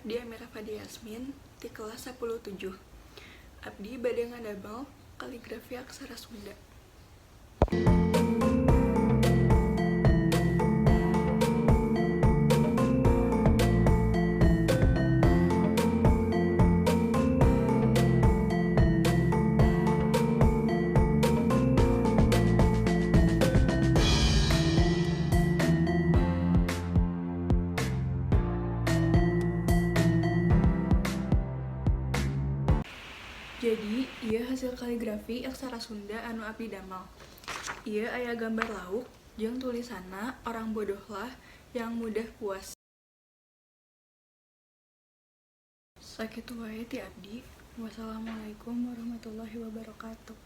Abdi Amira Fadi Yasmin di kelas 10-7. Abdi bade ngadamel kaligrafi aksara Sunda. Jadi, ieu hasil kaligrafi aksara Sunda anu abdi damel. Ieu aya gambar lauk jeung tulisanna, "Orang bodohlah yang mudah puas." Sakitu wae ti abdi. Wassalamualaikum warahmatullahi wabarakatuh.